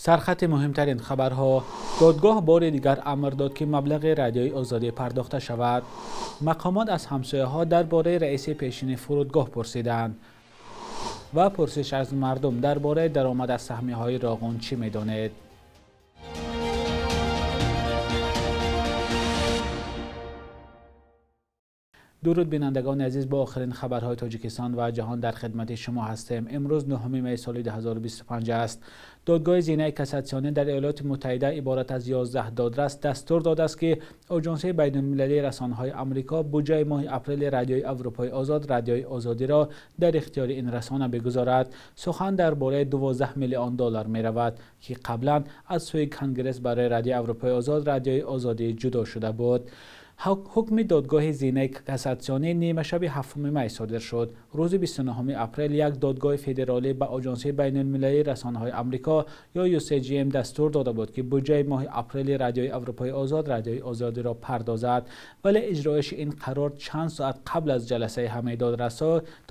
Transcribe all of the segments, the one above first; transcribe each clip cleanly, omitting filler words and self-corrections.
Сархати муҳимтарин хабарҳо. Додгоҳ бори дигар амр дод, ки маблағи Радиои Озодӣ пардохта шавад. Мақомот аз ҳамсояҳо дар бораи раиси пешини фурудгоҳ пурсиданд ва пурсиш аз мардум дар бораи даромад аз саҳмияҳои Роғун чӣ медонед? Дуруд бинандагони азиз, бо охирин хабарҳои Тоҷикистон ва ҷаҳон дар хидмати шумо ҳастем. Имрӯз 9 май соли 2025 аст. Додгоҳи зинаи кассатсионӣ дар Иёлоти Муттаҳида иборат аз 11 додрас дастур додааст, ки Оҷонсии байналмилалии расонаҳои Амрико буҷаи моҳи апрели Радиои Аврупои Озод, Радиои Озодиро дар ихтиёри ин расона бигузорад. Сухан дар бораи 12 миллион доллар меравад, ки қаблан аз сӯи Конгресс барои Радиои Аврупои Озод, Радиои Озодӣ ҷудо шуда буд. Ҳукми додгоҳи зинаи кассатсионӣ нимашаби 7 май содир шуд. Рӯзи 29 апрел як додгоҳи федералӣ ба Оҷонсии байналмилалии расонаҳои Амрико ё USAGM дастур дода буд, ки буҷаи моҳи апрели Радиои Аврупои Озод, Радиои Озодиро пардозад. Вале иҷроиши ин қарор чанд соат қабл аз ҷаласаи ҳамаи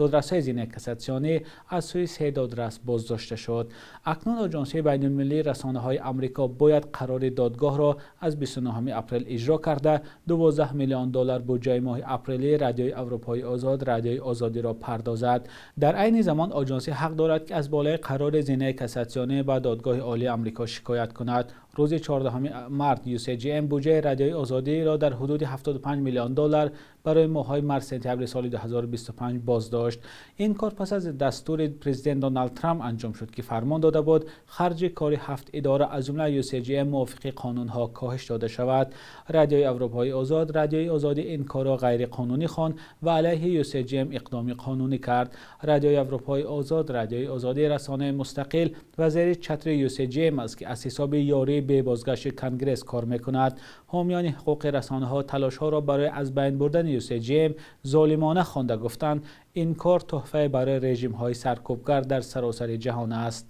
додрасҳои зинаи кассатсионӣ аз сӯи 3 додрас боздошта шуд. Акнун Оҷонсии байналмилалии расонаҳои Амрико бояд қарори додгоҳро аз 29 апрел иҷро карда 12 миллион доллар буҷаи моҳи апрели Радиои Аврупои Озод, Радиои Озодиро пардозад. Дар айни замон оҷонсӣ ҳақ дорад, ки аз болои қарори зинаи кассатсионӣ ба Додгоҳи Олии Амрико шикоят кунад. Рӯзи 14 март USAGM буҷаи Радиои Озодиро дар ҳудуди 75 миллион доллар барои моҳҳои март-сентябри соли 2025 боздошт. Ин кор пас аз дастури президент Доналд Трамп анҷом шуд, ки фармон дода буд харҷи кори 7 идора аз ҷумла USAGM мувофиқи қонунҳо коҳиш дода шавад. Радиои Аврупои Озод, Радиои Озодӣ ин корро ғайриқонунӣ хонд ва алайҳи USAGM иқдоми қонунӣ кард. Радиои Аврупои Озод, Радиои Озодӣ расонаи мустақил ва зери чатри USAGM аст, ки аз ҳисоби ёрии бебозгашти Конгресс кор мекунад. Ҳомиёни ҳуқуқи расонаҳо талошҳоро барои аз байн бурдани USAGM золимона хонда гуфтанд, ин кор тӯҳфае барои режимҳои саркӯбгар дар саросари ҷаҳон аст.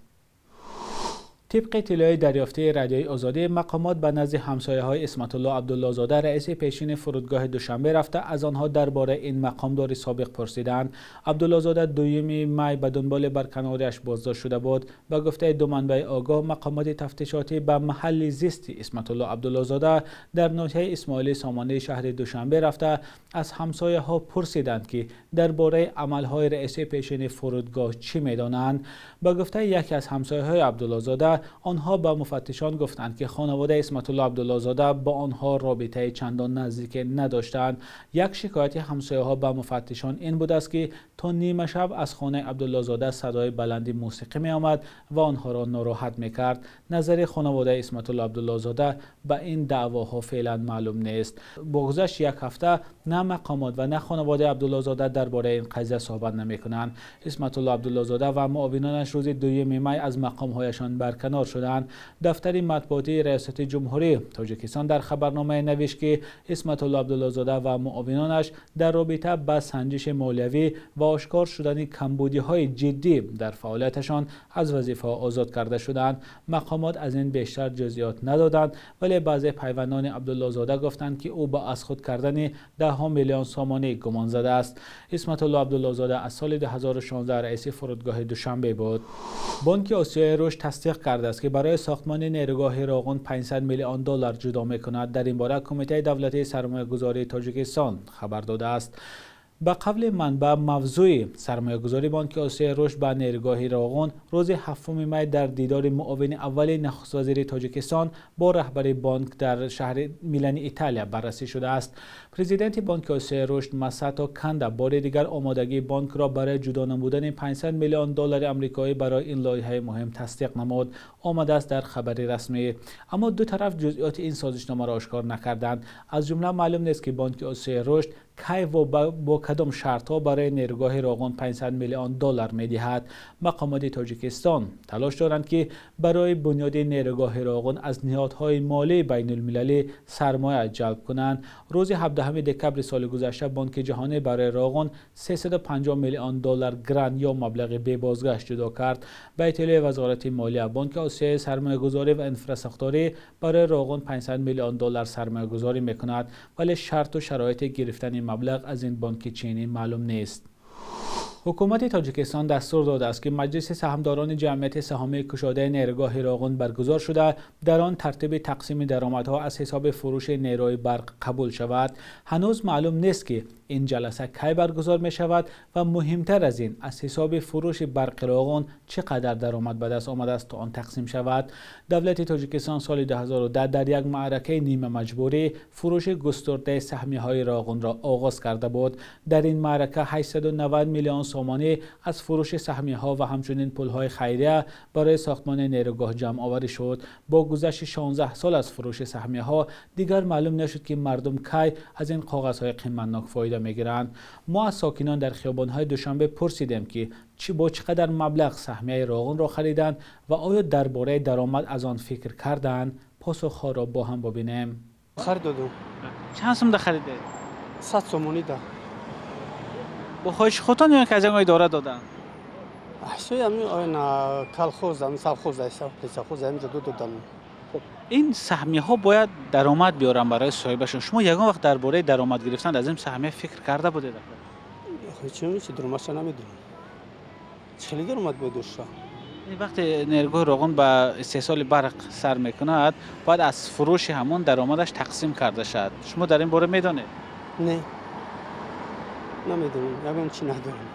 Тибқи иттилои дарёфтии Радиои Озодӣ, мақомот ба назди ҳамсояҳои Исматулло Абдуллозода, раиси пешини фурудгоҳи Душанбе рафта, аз онҳо дар бораи ин мақомдори собиқ пурсиданд. Абдуллозода 2 май ба дунболи барканориаш боздошт шуда буд. Ба гуфтаи ду манбаи огоҳ, мақомоти тафтишотӣ ба маҳалли зисти Исматулло Абдуллозода дар ноҳияи Исмоили Сомонии шаҳри Душанбе рафта, аз ҳамсояҳо пурсиданд, ки дар бораи амалҳои раиси пешини фурудгоҳ чӣ медонанд. Ба гуфтаи яке аз ҳамсояҳои Абдуллозода, онҳо ба муфаттишон гуфтанд, ки хонаводаи Исматулло Абдуллозода бо онҳо робитаи чандон наздике надоштанд. Як шикояти ҳамсояҳо ба муфаттишон ин будааст, ки то нимашаб аз хонаи Абдуллозода садои баланди мусиқӣ меомад ва онҳоро нороҳат мекард. Назари хонаводаи Исматулло Абдуллозода ба ин даъвоҳо феълан маълум нест. Бо гузашти як ҳафта на мақомот ва на хонаводаи Абдуллозода дар бораи ин қазия суҳбат намекунанд. Исматулло Абдуллозода ва муовинонаш рӯзи 2 май аз мақомҳояшон барканор шуданд. Дафтари матбуотии Раёсати Ҷумҳурии Тоҷикистон дар хабарномае навишт, ки Исматулло Абдуллозода ва муовинонаш дар робита ба санҷиши молиявӣ ва ошкор шудани камбудиҳои ҷиддӣ дар фаъолияташон аз вазифаҳо озод карда шуданд. Мақомот аз ин бештар ҷузъиёт надоданд, вале баъзе пайвандони Абдуллозода гуфтанд, ки ӯ ба аз худ кардани 10 миллион сомонӣ гумон задааст. Исматулло Абдуллозода аз соли 2016 раиси фурудгоҳи Душанбе буд. Бонки Осиёи Рушд тасдиқ кардааст, ки барои сохтмони нерӯгоҳи Роғун 500 миллион доллар ҷудо мекунад. Дар ин бора Кумитаи давлатии сармоягузории Тоҷикистон хабар додааст. Ба қавли манбаъ, мавзӯи сармоягузории Бонки Осиёи Рушд ба нерӯгоҳи Роғун рӯзи 7 май дар дидори муовини аввали нахуствазири Тоҷикистон бо раҳбари бонк дар шаҳри Милани Италия баррасӣ шудааст. Президенти Бонки Осиёи Рушд Масато Канда бори дигар омодагии бонкро барои ҷудо намудани 500 миллион доллари амрикоӣ барои ин лоиҳаи муҳим тасдиқ намуд, омадааст дар хабари расмӣ. Аммо ду тараф ҷузъиёти ин созишномаро ошкор накарданд. Аз ҷумла маълум нест, ки Бонки Осиёи Рушд кай ва бо кадом шартҳо барои нерӯгоҳи Роғун 500 миллион доллар медиҳад. Мақомоти Тоҷикистон талош доранд, ки барои бунёди нерӯгоҳи Роғун аз ниҳодҳои молии байналмилалӣ сармоя ҷалб кунанд. Рӯзи 17 декабри соли гузашта Бонки Ҷаҳонӣ барои Роғун 350 миллион доллар грант ё маблағи бебозгашт ҷудо кард. Ба иттилои Вазорати молия, Бонки Осиёи сармоягузорӣ ва инфрасохторӣ барои Роғун 500 миллион доллар сармоягузорӣ мекунад, вале шарту шароити гирифтани маблағ аз ин бонки чинӣ маълум нест. Ҳукумати Тоҷикистон дастур додааст, ки Маҷлиси саҳмдорони ҷамъияти саҳомии кушодаи нерӯгоҳи Роғун баргузор шуда, дар он тартиби тақсими даромадҳо аз ҳисоби фурӯши нерӯи барқ қабул шавад. Ҳанӯз маълум нест, ки ин ҷаласа кай баргузор мешавад ва муҳимтар аз ин, аз ҳисоби фурӯши барқи Роғун чӣ қадар даромад ба даст омадааст, то он тақсим шавад. Давлати Тоҷикистон соли 2010 дар як маъракаи нимамаҷбурӣ фурӯши густурдаи саҳмиҳои Роғунро оғоз карда буд. Дар ин маърака 890 миллион сомонӣ аз фурӯши саҳмиҳо ва ҳамчунин пулҳои хайрия барои сохтмони нерӯгоҳ ҷамъоварӣ шуд. Бо гузашти 16 сол аз фурӯши саҳмиҳо дигар маълум нашуд, ки мардум кай аз ин коғазҳои қиматнок фоида мегиранд. Мо аз сокинон дар хиёбонҳои Душанбе пурсидем, ки бо чӣ қадар маблағ саҳмияи Роғунро хариданд ва оё дар бораи даромад аз он фикр карданд. Посухҳоро бо ҳам бибинем. Харид додум. Чанд сумда харидед? 100 сомонӣ да. Бо хоҳиши худтон ё ки аз ягон идора доданд? Ҳисои ҳамин колхоз, ҳамин совхоз, совхоз ҳаминҷо доданд. Ин саҳмияҳо бояд даромад биёранд барои соҳибашон. Шумо ягон вақт дар бораи даромад гирифтан аз ин саҳмия фикр карда будед? Чӣ даромадша намедонам. Хеле даромад бояд дошта. Вақте нерӯгоҳи Роғун ба истеҳсоли барқ сар мекунад, бояд аз фурӯши ҳамон даромадаш тақсим карда шавад. Шумо дар ин бора медонед? Не, намедонам, ягон чӣ надорам.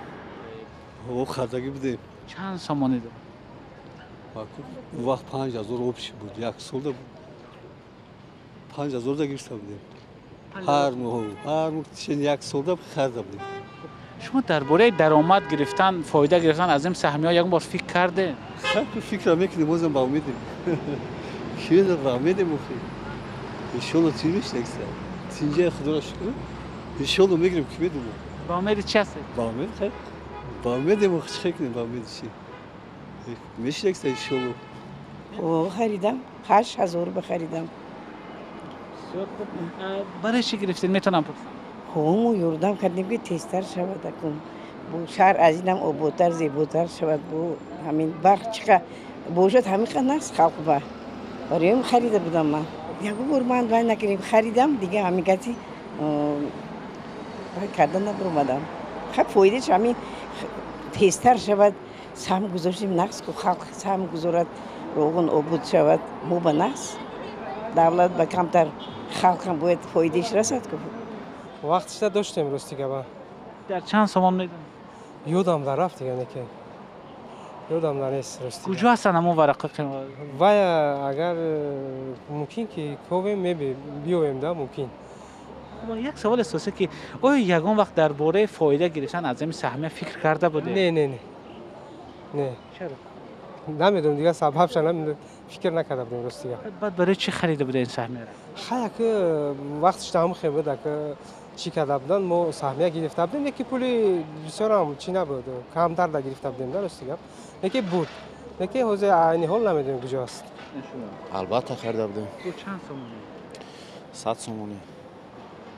Хардагӣ будем. Чанд сомонӣ дод? Он вақт 5000 общий буд, як солда 5000 да гирифта будем. Ҳар моҳ як солда харда будем. Шумо дар бораи даромад гирифтан, фоида гирифтан аз ин саҳмиҳо ягон бор фикр кардед? Фикр мекунем, бозам ба умедем. Ки ба умедем охи. Иншолло чӣ мешавад? Тинҷаи Худоро шукр. Иншолло мегирем, ки медонам. Ба умеди чӣ ҳастед? Ба умед, хайр. Ба умедем, охи чӣ кунем, ба умеди чӣ? Мешавад, иншолло. Харидам, 8000 бихаридам. Барои чӣ гирифтед, метавонам пурсам? Мо ёрдам кардем, ки тезтар шавад, шаҳр аз инам ободтар, зеботар шавад. Бо ҳамин барқ чӣ бошад, ҳамин қадр наст халқ ба. Барои харида будам ман. Ягон бор ман вай накардем, харидам, дига ҳамин кати вай карда набуромадам. Хай фоидааш ҳамин тезтар шавад, саҳм гузоштем нақс ку халқ саҳм гузорад, Роғун обод шавад, мо ба нақс, давлат ба камтар, халқам бояд фоидааш расад ку. Вақтишда доштем, рости гапа. Дар чанд сомон медонед? Ёдам дар рафт, дига неки. Ёдам дар нест, рости. Куҷо ҳастанд ҳамон варақҳо? Вай агар мумкин ки ковем, биёвем да, мумкин. Як савол асосӣ, ки оё ягон вақт дар бораи фоида гирифтан аз ин саҳмия фикр карда будед? Не, не, не. Не. Чаро? Намедонам, дигар сабабша намедонам, фикр накарда будем, рости гап. Баъд барои чӣ харида будед ин саҳмияро? Хай, ака вақтишда ҳамон хел буд, ака чӣ карда буданд, мо саҳмия гирифта будем, леки пули бисёрам чӣ набуд, камтар да гирифта будем, да, рости гап. Леки буд. Леки ҳозир айни ҳол намедонем куҷо аст. Албатта харида будем. Бо чанд сомонӣ? 100 сомонӣ.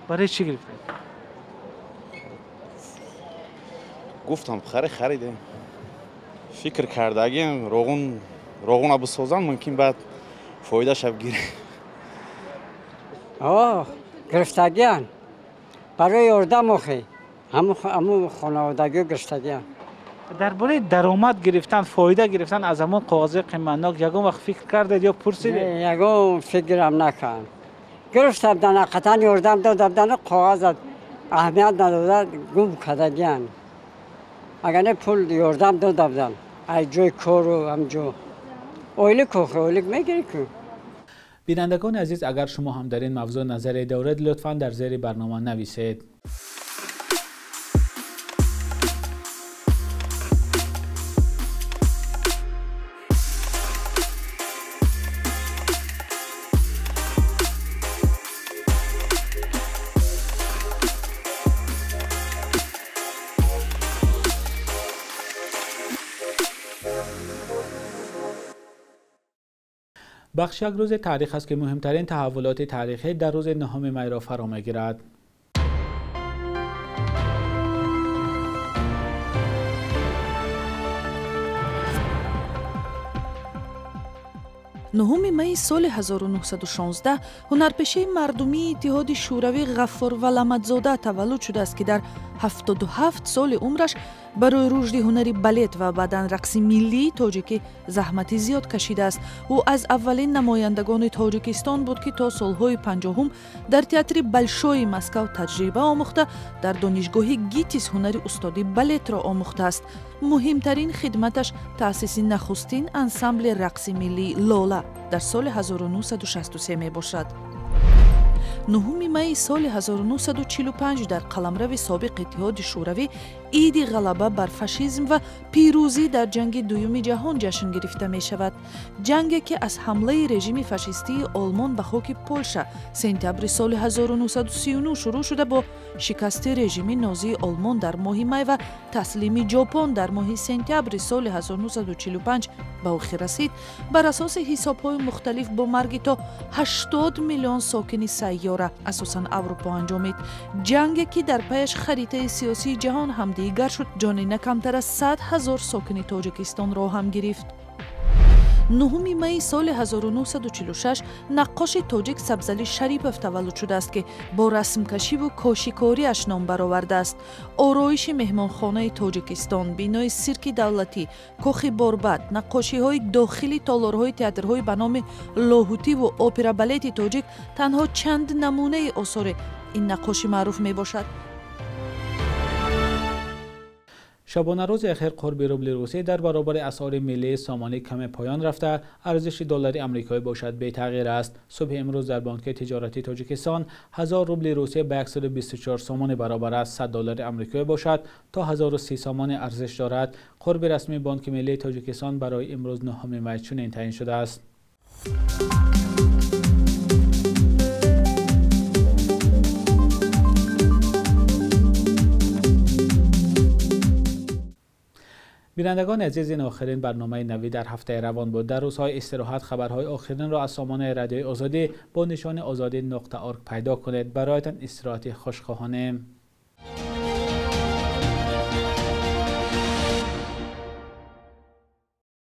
Барои чӣ гирифтед? Гуфтам харидем. Фикр кардагим, Роғунро бисозам, мумкин баъд фоидаша бигирем. Гирифтагиан. Барои ёрдам охи. Ҳамун хонаводагиҳо гирифтагиан. Дар бораи даромад гирифтан, фоида гирифтан аз ҳамон коғази қиматнок ягон вақт фикр кардед ё пурсидед? Ягон фикрам накардам. Гирифта будан, ҳақиқатан ёрдам дода будан, коғаза аҳамият надода гум кардагиан. Агар не пул ёрдам дода будан, аз ҷои кору ҳамҷо. Ойлик охи, ойлик мегирӣ ку. Бинандагони азиз, агар шумо ҳам дар ин мавзӯъ назаре доред, лутфан дар зери барнома нависед. Бахш як рӯзи таърих аст, ки муҳимтарин таҳаввулоти таърихӣ дар рӯзи 9 майро фаро мегирад. 9 майи соли 1916 ҳунарпешаи мардумии Иттиҳоди Шӯравӣ Ғаффор Валамадзода таваллуд шудааст, ки дар 77 соли умраш барои рушди ҳунари балет ва баъдан рақси миллии тоҷикӣ заҳмати зиёд кашидааст. Ӯ аз аввалин намояндагони Тоҷикистон буд, ки то солҳои 50-ум дар театри Большои Москав таҷриба омӯхта, дар донишгоҳи ГИТИС ҳунари устоди балетро омӯхтааст. Муҳимтарин хидматаш таъсиси нахустин ансамбли рақси миллии Лола дар соли 1963 мебошад. 9 майи соли 1945 дар қаламрави собиқ Иттиҳоди Шӯравӣ иди ғалаба бар фашизм ва пирӯзӣ дар ҷанги дуюми ҷаҳон ҷашн гирифта мешавад. Ҷанге ки аз ҳамлаи режими фашистии Олмон ба хоки Полша сентябри соли 1939 шурӯъ шуда, бо шикасти режими нозии Олмон дар моҳи май ва таслими Ҷопон дар моҳи сентябри соли 1945 ба охир расид, бар асоси ҳисобҳои мухталиф бо марги то 80 миллион сокини сайёра, асосан Аврупо, анҷомид. Ҷанге ки дар паяш харитаи сиёсии ҷаҳон ҳам дигар шуд, ҷони на камтар аз 100 ҳазор сокини Тоҷикистонро ҳам гирифт. 9 майи соли 1946 наққоши тоҷик Сабзалӣ Шарипов таваллуд шудааст, ки бо расмкашиву кошикориаш ном баровардааст. Ороиши меҳмонхонаи Тоҷикистон, бинои сирки давлатӣ, кохи Борбад, наққошиҳои дохили толорҳои театрҳои ба номи Лоҳутиву опера-балети тоҷик танҳо чанд намунаи осори ин наққоши маъруф мебошад. Шабонарӯзи охир қурби рубли русӣ дар баробари асъори миллии сомонӣ каме поён рафта, арзиши доллари амрикоӣ бошад бетағйир аст. Субҳи имрӯз дар Бонки тиҷоратии Тоҷикистон 1000 рубли русӣ ба 124 сомонӣ баробар аст, 100 доллари амрикоӣ бошад то 1030 сомонӣ арзиш дорад. Қурби расмии Бонки миллии Тоҷикистон барои имрӯз 9 май чунин таъин шудааст. Бинандагони азиз, ин охирин барномаи навӣ дар ҳафтаи равон буд. Дар рӯзҳои истироҳат хабарҳои охиринро аз сомонаи радиои Озодӣ бо нишони ozodi.org пайдо кунед. Бароятон истироҳати хуш хоҳонем.